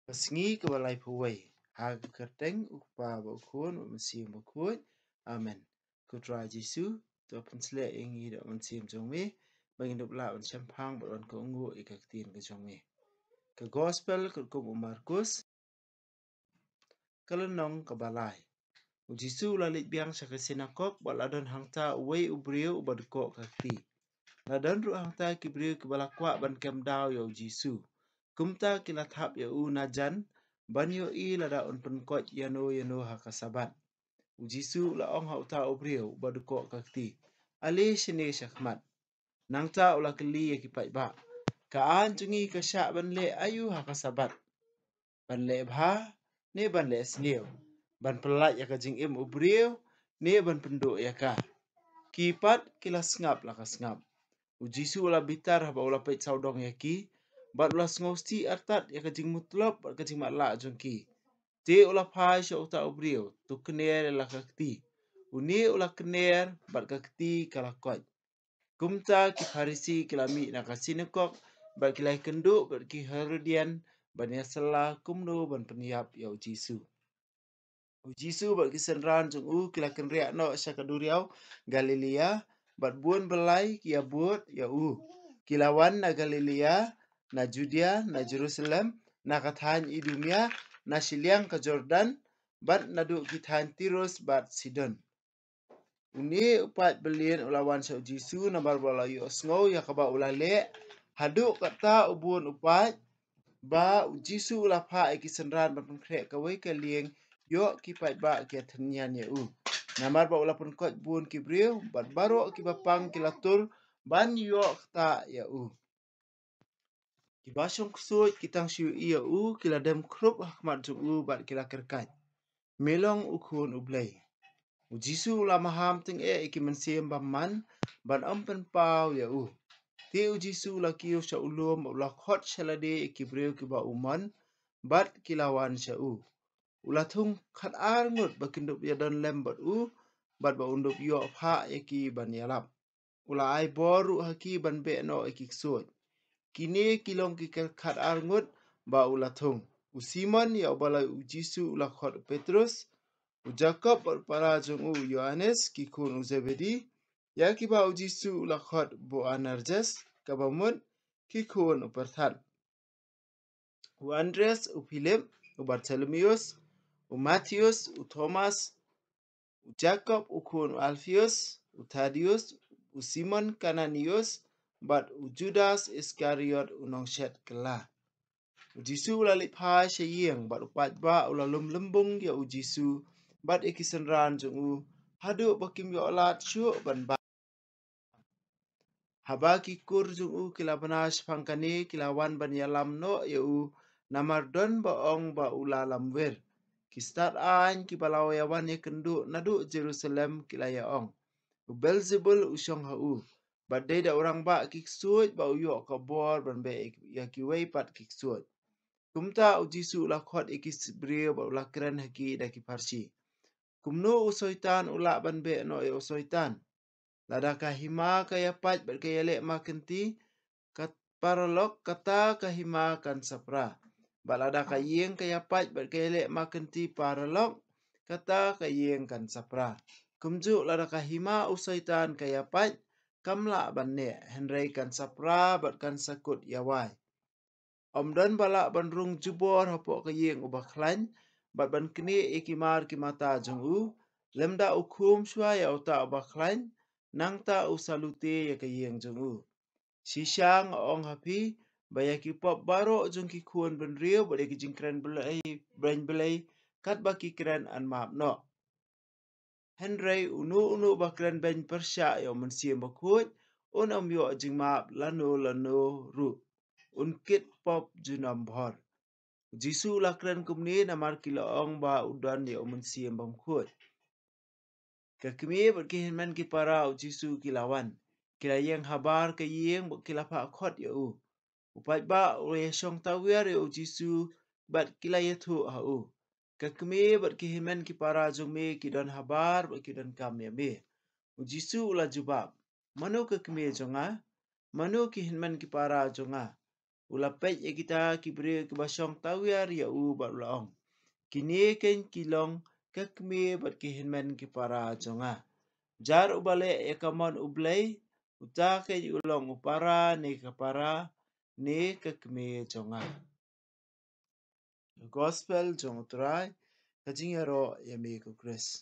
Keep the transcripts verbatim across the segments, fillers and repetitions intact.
Ka sngi kaba laiphew wei. Ha ka kyrteng u Kpa bad u Khun bad u Mynsiem Bakhuid. Amen. Ko Trai Jisu, to pynsleh ïa ngi da u Mynsiem jong me, ba ngin ïoh lah ban shemphang bad ban kohnguh ïa ka ktien ka jong me. Ka Gospel katkum u Markus. Ka lynnong kaba lai. U Jisu u la leit biang sha ka sinakok bad la don hangta uwei u briew uba dkoh ka kti. La don ruh hangta ki briew kiba la kwah ban kem daw ïa u Jisu. Kumta ki la thap ïa u najan ban ïohi lada un pynkoit ïano ïano ha ka Sabbath. U Jisu u la ong ha uta u briew uba dkoh ka kti, "Ale shane shakhmat." Nangta u la kylli ïa ki paidbah, "Ka aiñ jong ngi ka shah ban leh aïu ha ka Sabbath? Ban leh bha ne ban leh sniew? Ban pyllait ïa ka jingim u briew ne ban pynduh ïa ka?" Ki pat ki la sngap la ka sngap. U Jisu u la bitar haba u la peit sawdong ïa ki, bad u la sngewsih artat ïa ka jingmutlop bad ka jingmatlah jong ki. Te u la phai sha uta u briew, "To kner ïa la ka kti." Une u la kner bad ka kti ka la koit. Kumta ki Pharisi ki la mih na ka sinakok bad ki la ïakynduh bad ki Herodian ban ïasylla kumno ban pynïap ïa u Jisu. U Jisu bad ki synran jong u ki la kynriah noh sha ka duriaw Galilea, bad bun byllai ki ïabud ïa u. Ki la wan na Galilea, na Judea, na Jerusalem, na ka thaiñ Idumea, na shiliang ka Jordan, bad naduh ki thaiñ Tirus bad Sidon. Une u paid byllieng u la wan sha u Jisu namar ba u la ïohsngew ïa kaba u la leh. Haduh katta u bun u paid, ba u Jisu u la phah ïa ki synran ban pynkhreh kawei ka lieng, ïoh ki paidbah ki ïathynniang ïa u. Namar ba u la pynkoit bun ki briew, bad baroh kiba pang ki la tur ban ïoh ktah ïa u. Kiba shong ksuid ki tang shu ïohi ïa u, ki la dem khrup ha khmat jong u bad ki la kyrkhat, "Me long u Khun u Blei." U Jisu u la maham tyngeh ïa ki mynsiem bymman ban ym pynpaw ïa u. Te u Jisu u la kiew sha u lum, u la khot sha lade ïa ki briew kiba u mon, bad ki la wan sha u. U la thung khatar ngut ba kin dup ïadon lem bad u, bad ba un dup ïoh phah ïa ki ban ïalap. U la ai bor ruh ha ki ban beh noh ïa ki ksuid. Kine ki long ki khatar ngut ba u la thung: u Simon, ïa uba la u Jisu u la khot u Petrus; u Jakob bad u para jong u, u Ïoannis, ki khun u Zebedi, ïa kiba u Jisu u la khot Boanerges, kaba mut, ki khun u pyrthat; u Andreas, u Philip, u Bartholomeus, u Matheus, u Thomas, u Jakob u khun u Alpheus, u Thadeus, u Simon Kananius, bad u Judas Iskariot u nongshet kylla. U Jisu u la leit phai sha ïing, bad u paidbah u la lum lymbung ïa u Jisu bad ïa ki synran jong u, haduh ba kim ïoh lad shuh ban bam. Haba ki kur jong u ki la bna shaphang kane, ki la wan ban ïalam noh ïa u, namar don ba ong ba u la lamwir. Ki stad aiñ kiba la ïawan ïakynduh naduh Jerusalem ki la ïa-ong, "U Beelzebul u shong ha u, bad dei da u rangbah ki ksuid ba u ïoh ka bor ban beh ïa kiwei pat ki ksuid." Kumta u Jisu u la khot ïa ki briew bad u la kren ha ki da ki pharshi, "Kumno u soitan u lah ban beh noh ïa u soitan? Lada ka hima ka ïapait bad ka ïaleh ma kynti, ka paralok, kata ka hima kan sapra. Bad lada ka ïing ka ïapait bad ka ïaleh ma kynti paralok, kata ka ïing kan sapra. Kumjuh lada ka hima u soitan ka ïapait, kam lah ban neh, hynrei kan sapra bad kan sa kut ïawai. Ym don ba lah ban rung jubor hapoh ka ïing uba khlaiñ, bad ban knieh ïa ki mar ki mata jong u, lymda u khum shuwa ïa uta uba khlaiñ, nangta u sa lute ïa ka ïing jong u. Shisha nga ong ha phi, ba ïa ki pop baroh jong ki khun bynriew bad ïa ki jingkren blei, beiñ blei, katba ki kren yn map noh. Hynrei uno uno ba kren beiñ pyrshah ïa u Mynsiem Bakhuid, un ym ïoh jingmap lano lano ruh, un kit pop junom bhor." U Jisu u la kren kumne namar ki la ong ba u don ïa u Mynsiem Bakhuid. Ka kmie bad ki hynmen ki para u Jisu ki la wan, ki la ïeng habar ka ïing bad ki la phah khot ïa u. U paidbah u la ïashong tawiar ïa u Jisu bad ki la ïathuh ha u, "Ka kmie bad ki hynmen ki para jong me ki don habar bad ki donkam ïa me." U Jisu u la jubab, "Mano ka kmie jong nga? Mano ki hynmen ki para jong nga?" U la peit ïa kita ki briew kiba shong tawiar ïa u bad u la ong, kine keiñ ki long ka kmie bad ki hynmen ki para jong nga. Jar uba leh ïa ka mon U Blei, uta keiñ u long u para ne ka para ne ka kmie jong nga. Gospel jong U Trai. Ka jingïaroh ïa me ko Khrist.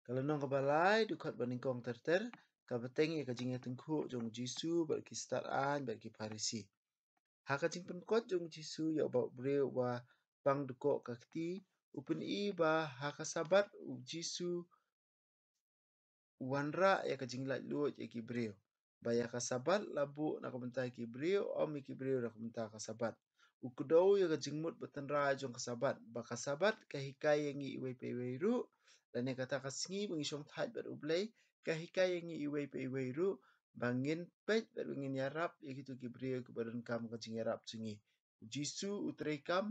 Ka lynnong kaba lai, dkhot ba nyngkong ter ter, ka bteng ïa ka jingïatyngkhuh jong U Jisu bad ki stad aiñ bad ki Pharisi. Ha ka jingpynkut jong U Jisu ïa u briew uba pang dkoh ka kti, u pyni ba ha ka Sabbath U Jisu u wanrah ïa ka jinglaitluid ïa ki briew. Ba ïa ka Sabbath la buh na ka bynta ki briew, ym ïa ki briew na ka bynta ka Sabbath. U kdew ïa ka jingmut ba tynrai jong ka Sabbath, ba ka Sabbath ka hikai ïa ngi iwei pa iwei ruh, lane kata ka sngi ba ngi shongthait bad U Blei, ka hikai ïa ngi iwei pa iwei ruh, ba ngin peit bad ba ngin ïarap ïa kito ki briew kiba donkam ka jingïarap jong ngi. U Jisu u treikam,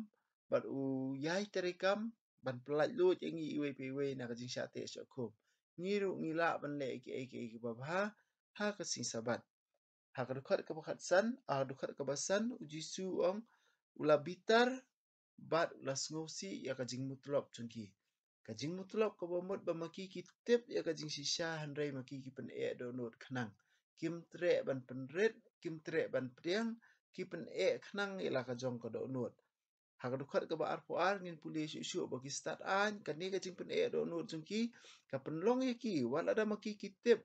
bad u ïai treikam, ban pyllait luid ïa ngi iwei pa iwei na ka jingshah teh shah khum. Ngi ruh ngi lah ban leh kiei kiei kiba bha ha ka sngi Sabbath. Ha ka dkhot kaba khatsan, ha ka dkhot kaba san, U Jisu u ong, u la bitar bad u la sngewsih ïa ka jingmutlop jong ki. Ka jingmutlop kaba mut ba ma ki ki tip ïa ka jingshisha, hynrei ma ki ki pyneh dohnud khnang. Kim treh ban pynrit, kim treh ban pdiang, ki pyneh khnang ïa la ka jong ka dohnud. Ha ka dkhot kaba arphew ar ngin pule shuh shuh ba ki stad aiñ, kane ka jingpyneh dohnud jong ki ka pynlong ïa ki, wat lada ma ki ki tip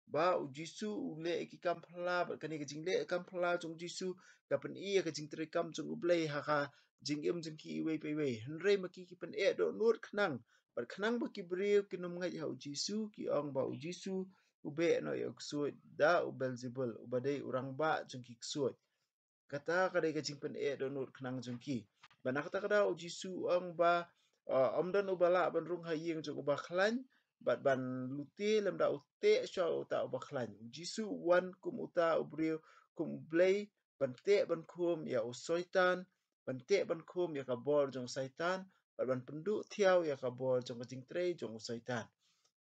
ba U Jisu u leh ïa ki kam phylla, bad kane ka jingleh kam phylla jong U Jisu ka pyni ïa ka jingtreikam jong U Blei ha ka jingim jong ki iwei pa iwei. Hynrei ma ki ki pyneh dohnud khnang, bad khnang ba ki briew kin ym ngeit ha U Jisu, ki ong ba U Jisu u beh noh ïa u ksuid da u Belzebul, uba dei u rangbah jong ki ksuid. Kata ka dei ka jingpyneh dohnud khnang jong ki. Bad na kata ka daw U Jisu u ong ba, uh, ym don uba lah ban rung ha ïing jong uba khlaiñ bad ban lute lymda u teh shuwa uta uba khlaiñ. U Jisu u wan kum uta u briew, kum U Blei, ban teh ban khum ïa u Soitan, ban teh ban khum ïa ka bor jong u Soitan, bad ban pynduh thiaw ïa ka bor jong ka jingtrei jong u Soitan.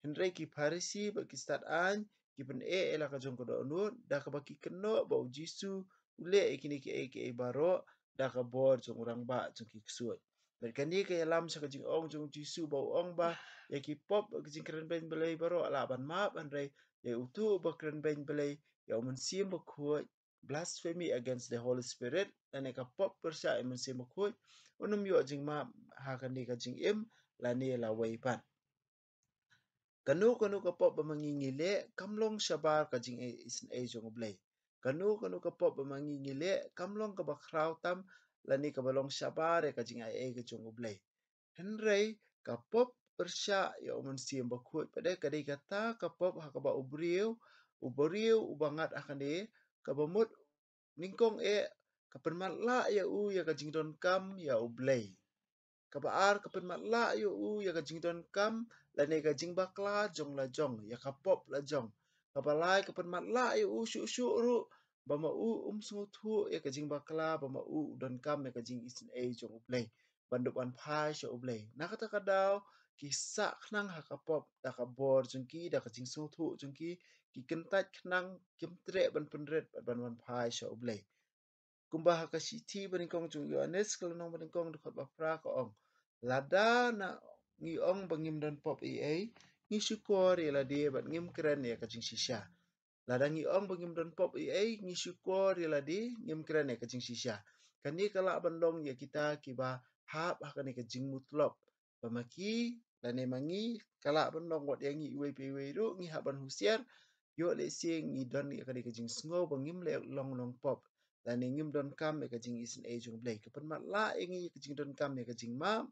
Hynrei ki Pharisi bad ki stad aiñ ki pyneh ïa la ka jong ka dohnud, da kaba ki kynnoh ba U Jisu u leh ïa kine kiei kiei baroh da ka bor jong u rangbah jong ki ksuid. Bad kane ka ïalam sha ka jingong jong U Jisu ba u ong ba ïa ki pop, ïa ki jingkren beiñ Blei baroh lah ban map, hynrei ïa uto uba kren beiñ Blei ïa u Mynsiem Bakhuid, blasphemy against the Holy Spirit, lane ka pop pyrshah ïa u Mynsiem Bakhuid, un ym ïoh jingmap ha kane ka jingim lane lawei pat. Kano kano ka pop ba ma ngi ngi leh kam long shabar ka jingisynei jong U Blei. Kano kano ka pop ba ma ngi ngi leh kam long kaba khraw tam lane kaba long shabar ïa ka jingai ei ka jong U Blei. Hynrei ka pop pyrshah ïa u Mynsiem Bakhuid pat de ka dei kata ka pop ha kaba u briew, u briew uba ngat ha kane, kaba mut nyngkong eh ka pynmatlah ïa u ïa ka jingdonkam ïa U Blei. Kaba ar ka pynmatlah ïa u ïa ka jingdonkam lane ka jingbakla jong la jong, ïa ka pop la jong. Kaba lai ka pynmatlah ïa u shuh shuh ruh ba ma u um sngewthuh ïa ka jingbakla, ba ma u u donkam ïa ka jingisynei jong U Blei, ban dup ban phai sha U Blei. Na kata ka daw ki sah khnang ha ka pop da ka bor jong ki, da ka jingsngewthuh jong ki, ki kyntait khnang, kim treh ban pynrit bad ban wan phai sha U Blei. Kumba ha ka shithi ba nyngkong jong u Ïoannis ka lynnong ba nyngkong dkhot ba phra ka ong, lada na ngi ong ba ngim don pop ei ei, ngi shukor ïa lade bad ngim kren ïa ka jingshisha. Lada ngi ong ba ngim don pop ei ei, ngi shukor ïa lade, ngim kren ïa ka jingshisha. Kane ka lah ban long ïa kita kiba hap ha kane ka jingmutlop. Ba ma ki lane ma ngi, ka lah ban long wat ïa ngi iwei pa iwei ruh, ngi hap ban husiar. Ïoh lehse ngi don ïa kane ka jingsngew ba ngim leh long long pop, lane ngim donkam ïa ka jingisynei jong U Blei. Ka pynmatlah ïa ngi ïa ka jingdonkam ïa ka jingmap,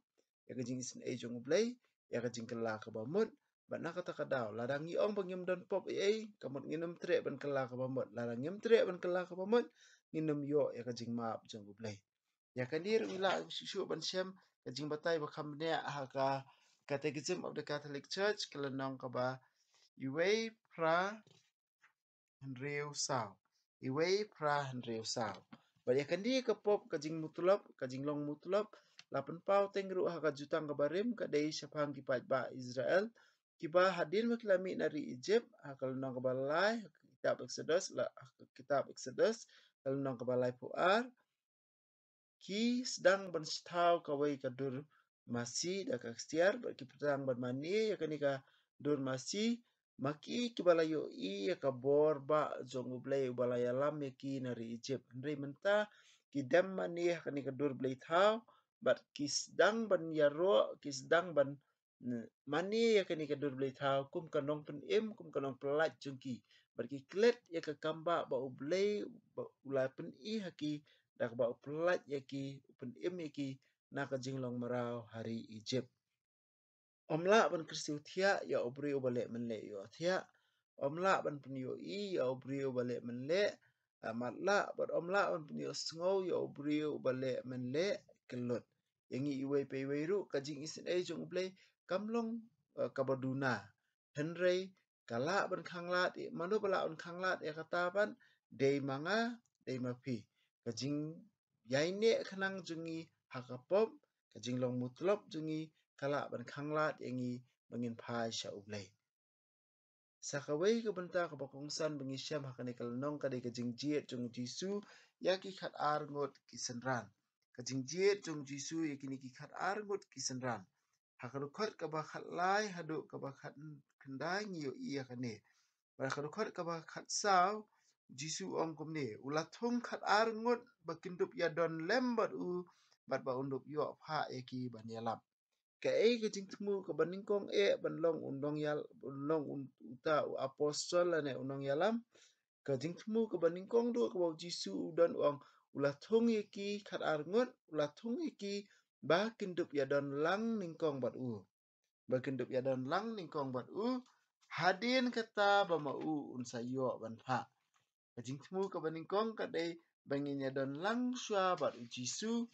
ïa ka jingisynei jong U Blei, ïa ka jingkylla kaba mut. Bad na kata ka daw, lada ngi ong ba ngim don pop ei ei, ka mut ngin ym treh ban kylla kaba mut. Lada ngim treh ban kylla kaba mut, ngin ym ïoh ïa ka jingmap jong U Blei. Ïa kane ruh ngi lah shuh shuh ban shem ka jingbatai ba kham bniah ha ka Catechism of the Catholic Church, ka lynnong kaba iwei phra hynriew saw. Iwei phra hynriew saw. Bad ïa kane ka pop, ka jingmutlop, ka jinglong mutlop, la pynpaw teng ruh ha ka Jutang kaba rim, ka dei shaphang ki paidbah Israel kiba hadien ba ki la mih na ri Egypt, ha ka lynnong kaba lai, ha ka kitab Exodus, la, ha ka kitab Exodus, ka lynnong kaba laiphew ar, ki sdang ban sdang kawei ka dur masi da ka ksiar, bad ki sdang ban mane ïa kane ka dur masi, ma ki kiba la ïohi ïa ka bor ba jong U Blei uba la ïalam ïa ki na ri Ijip. Hynrei mynta ki dem mane ha kane ka dur blei thaw, bad ki sdang ban ïaroh, ki sdang ban mane ïa kane ka dur blei thaw kum ka nongpynim, kum ka nongpyllait jong ki. Bad ki klet ïa ka kam ba ba U Blei ba u la pyni ha ki, da kaba u pyllait ïa ki, u pynim ïa ki na ka jinglong mraw ha ri Ijip. Ym lah ban kyrsiew thiah ïa u briew uba leh mynleh ïohthiah. Ym lah ban pynïohi ïa u briew uba leh mynleh, ah, matlah, bad ym lah ban pynïohsngew ïa u briew uba leh mynleh kyllut. Ïa ngi iwei pa iwei ruh ka jingisynei jong U Blei kam long, eh, kaba duna. Hynrei ka lah ban khanglad, eh, mano ba lah ban khanglad ïa kata pat, dei ma nga, dei ma phi. Ka jingïaineh khnang jong ngi ha ka pop, ka jinglong mutlop jong ngi, ka lah ban khanglad ïa ngi ba ngin phai sha U Blei. Sa kawei ka bynta kaba kongsan ba ngi shem ha kane ka lynnong ka dei ka jingjied jong U Jisu ïa ki khatar ngut ki synran. Ka jingjied jong U Jisu ïa kine ki khatar ngut ki synran. Ha ka dkhot kaba khatlai haduh kaba khatkhyndai ngi ïohi ïa kane. Bad ha ka dkhot kaba khatsaw, U Jisu u ong kumne, u la thung khatar ngut ba kin dup ïadon lem bad u, bad ba un dup ïoh phah ïa ki ban ïalap. Kaei ka jingthmu kaba nyngkong eh ban long u nongïal, ban long u, uta u apostol lane u nongïalam? Ka jingthmu kaba nyngkong ruh kaba U Jisu u don u ong, u la thung ïa ki khatar ngut, u la thung ïa ki ba kin dup ïadon lang nyngkong bad u. Ba kin dup ïadon lang nyngkong bad u, hadien kata ba ma u un sa ïoh ban phah. Ka jingthmu kaba nyngkong ka dei ba ngin ïadon lang shuwa bad U Jisu,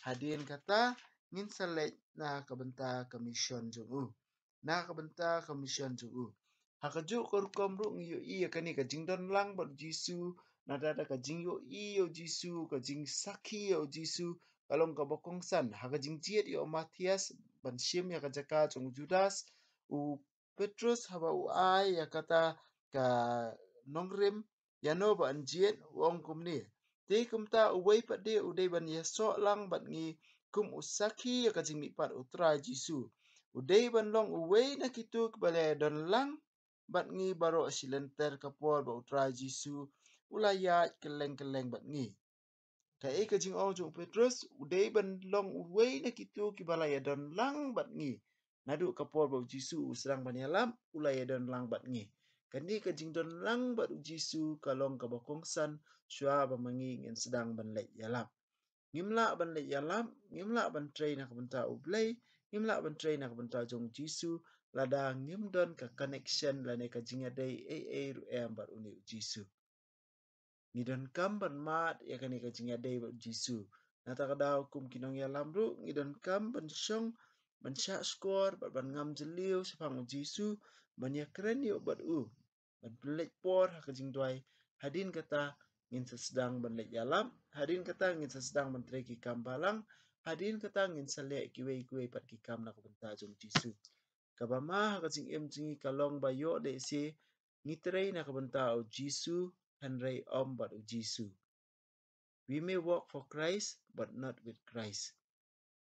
hadien kata ngin sa leit na ka bynta ka mission jong u. Na ka bynta ka mission jong u. Ha kajuh ka rukom ruh ngi ïohi ïa kane ka jingdon lang bad U Jisu, nada da ka jingïohi ïa U Jisu, ka jingsakhi ïa U Jisu, ka long kaba kongsan. Ha ka jingjied ïa u Matthias ban shim ïa ka jaka jong u Judas, u Petrus haba u ai ïa kata ka nongrim ïano ba yn jied, u ong kumne. Te kumta uwei pat de u dei ban ïasoh lang bad ngi kum u sakhi ïa ka jingmihpat U Trai Jisu. U dei ban long uwei na kito kiba la ïadon lang bad ngi baroh shi lynter ka por ba U Trai Jisu u la ïaid kylleng kylleng bad ngi. Kaei ka jingong jong u Petrus, u dei ban long uwei na kito kiba la ïadon lang bad ngi. Naduh ka por ba U Jisu u sdang ban ïalap, u la ïadon lang bad ngi. Kane ka jingdon lang bad U Jisu ka long kaba kongsan shuwa ba ma ngi ngin sdang ban leit ïalap. Ngim lah ban leit ïalap, ngim lah ban trei na ka bynta U Blei, ngim lah ban trei na ka bynta jong U Jisu lada ngim don ka connection lane ka jingïadei ei ei ruh em bad une U Jisu. Ngi donkam ban mad ïa kane ka jingïadei bad U Jisu. Nata ka daw kum ki nongïalam ruh ngi donkam ban shong, ban shah shkor bad ban ngam jylliew shaphang U Jisu, ban ïakren ïa u bad u, ban pynleit por ha ka jingduwai. Hadien kata ngin sa sdang ban leit ïalap, hadien kata ngin sa sdang ban trei ki kam balang, hadien kata ngin sa leh kiwei kiwei pat ki kam na ka bynta jong U Jisu. Kaba ma ha ka jingim jong ngi ka long ba ïoh dei shi ngi trei na ka bynta U Jisu, hynrei ym bad U Jisu. We may work for Christ, but not with Christ.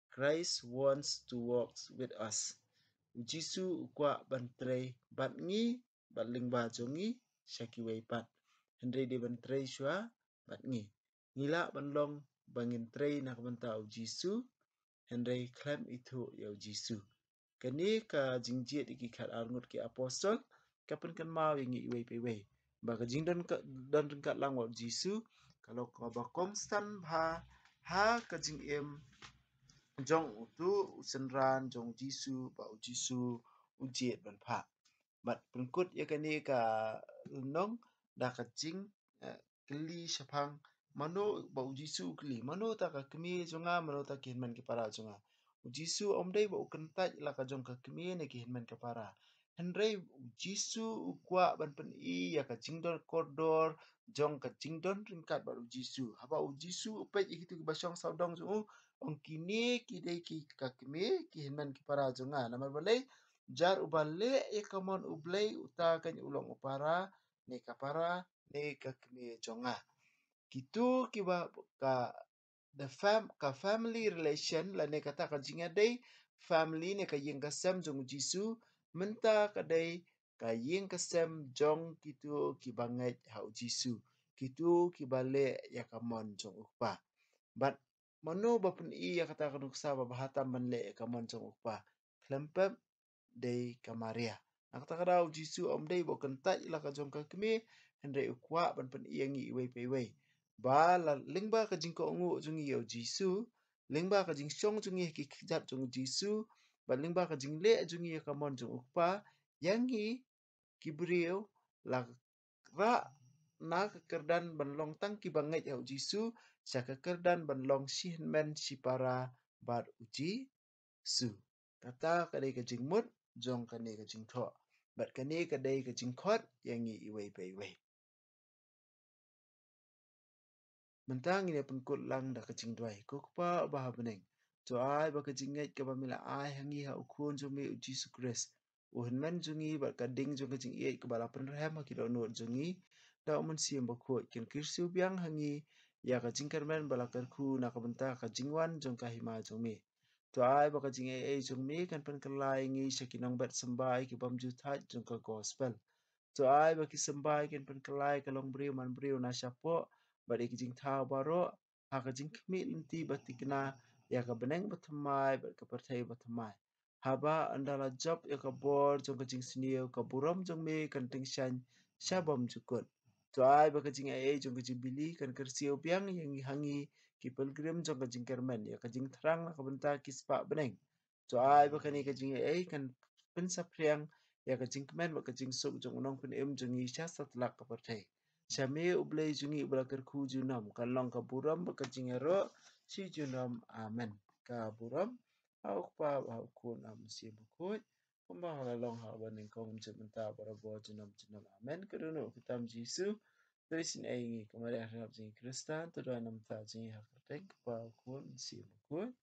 Christ wants to work with us. U Jisu u kwah ban trei bad ngi, bad lyngba jong ngi, sha kiwei pat. Hynrei dei ban trei shuwa bad ngi. Ngi lah ban long ba ngin trei na ka bynta U Jisu, hynrei khlem ithuh ïa U Jisu. Kane ka jingjied ïa ki khatar ngut ki apostol, ka pynkynmaw ïa ngi iwei pa iwei ba ka jingdon ka, don ryngkat lang bad U Jisu ka long kaba kongsan bha ha ka jingim jong uto u synran jong U Jisu ba U Jisu u jied ban phah. Bad pynkut ïa kane ka lynnong da ka jing, eh, kylli shaphang mano ba U Jisu u kylli, mano ta ka kmie jong nga, mano ta ki hynmen ki para jong nga. U Jisu um dei ba u kyntait la ka jong ka kmie ne ki hynmen ka para. Hynrei U Jisu u kwah ban pyni ïa ka jingdon kordor jong ka jingdon ryngkat bad U Jisu. Haba U Jisu u peit ïa kito kiba shong sawdong jong u, ong kine ki dei ki ka kmie, ki hynmen ki para jong nga. Namar balei? Jar uba leh ïa ka mon U Blei uta kan u long u para, ne ka para, ne ka kmie jong nga. Kito kiba ka the fam ka family relation lane kata ka jingïadei family ne ka ïing ka sem jong u Jisu, mynta ka dei ka ïing ka sem jong kito kiba ngeit ha u Jisu, kito kiba leh ïa ka mon jong u Kpa. Bad mano ba pyni ïa kata ka nuksa ba bha tam ban leh ïa ka mon jong u Kpa? Khlem pep dei ka Maria. Na kata ka daw u Jisu um dei ba u kyntait la ka jong ka kmie, hynrei u kwah ban pyni ïa ngi iwei pa iwei ba la lyngba ka jingkohnguh jong ngi ïa u Jisu, lyngba ka jingshong jong ngi ha ki kjat jong u Jisu, bad lyngba ka jingleh jong ngi ïa ka mon jong u Kpa, ïa ngi ki briew la rah na ka kyrdan ban long tang kiba ngeit ha u Jisu sha ka kyrdan ban long shi hynmen shi para bad u Jisu. Kata ka dei ka jingmut jong kane ka jingthoh, bad kane ka dei ka jingkhot ïa ngi iwei pa iwei. Mynta ngin ïa pynkut lang da ka jingduwai. Ko Kpa uba ha bneng, to ai ba ka jingngeit kaba me la ai ha ngi ha u Khun jong me u Jisu Khrist, u hynmen jong ngi bad ka ding jong ka jingïeit kaba la pynrhem ha ki dohnud jong ngi da u Mynsiem Bakhuid, kan kyrsiew biang ha ngi ïa ka jingkyrmen ba la kyrkhu na ka bynta ka jingwan jong ka Hima jong me. To ai ba ka jingaiei jong me kan pynkylla ïa ngi sha ki nongbet symbai ki bym ju thait jong ka gospel. To ai ba ki symbai kin pynkylla ïa ka longbriew manbriew na shapoh bad ïa ki jingthaw baroh ha ka jingkhmih lynti ba thikna ïa ka bneng bathymmai bad ka pyrthei bathymmai, haba ynda la jop ïa ka bor jong ka jingsniew, ka burom jong me kan tyngshaiñ sha bymjukut. To ai ba ka jingaiei jong ka Jubili kan kyrsiew biang ïa ngi ha ngi ki pilgrim jong ka jingkyrmen, ïa ka jingthrang na ka bynta ki spah bneng. To ai ba kane ka jingaiei kan pynsaphriang ïa ka jingkmen bad ka jingsuk jong u Nongpynim jong ngi sha satlak ka pyrthei. Sha me U Blei jong ngi uba la kyrkhu junom, kan long ka burom bad ka jingïaroh shi junom. Amen. Ka burom ha u Kpa, ha u Khun, ha u Mynsiem Bakhuid, kumba la long ha kaba nyngkong, mynta, barabor, junom junom. Amen. Ka dohnud ka tam Jisu, to isynei ïa ngi. Ka Maria ka khynnah jong ngi Khristan, to duwai namar jong ngi ha ka kyrteng u Kpa, u Khun, u Mynsiem Bakhuid.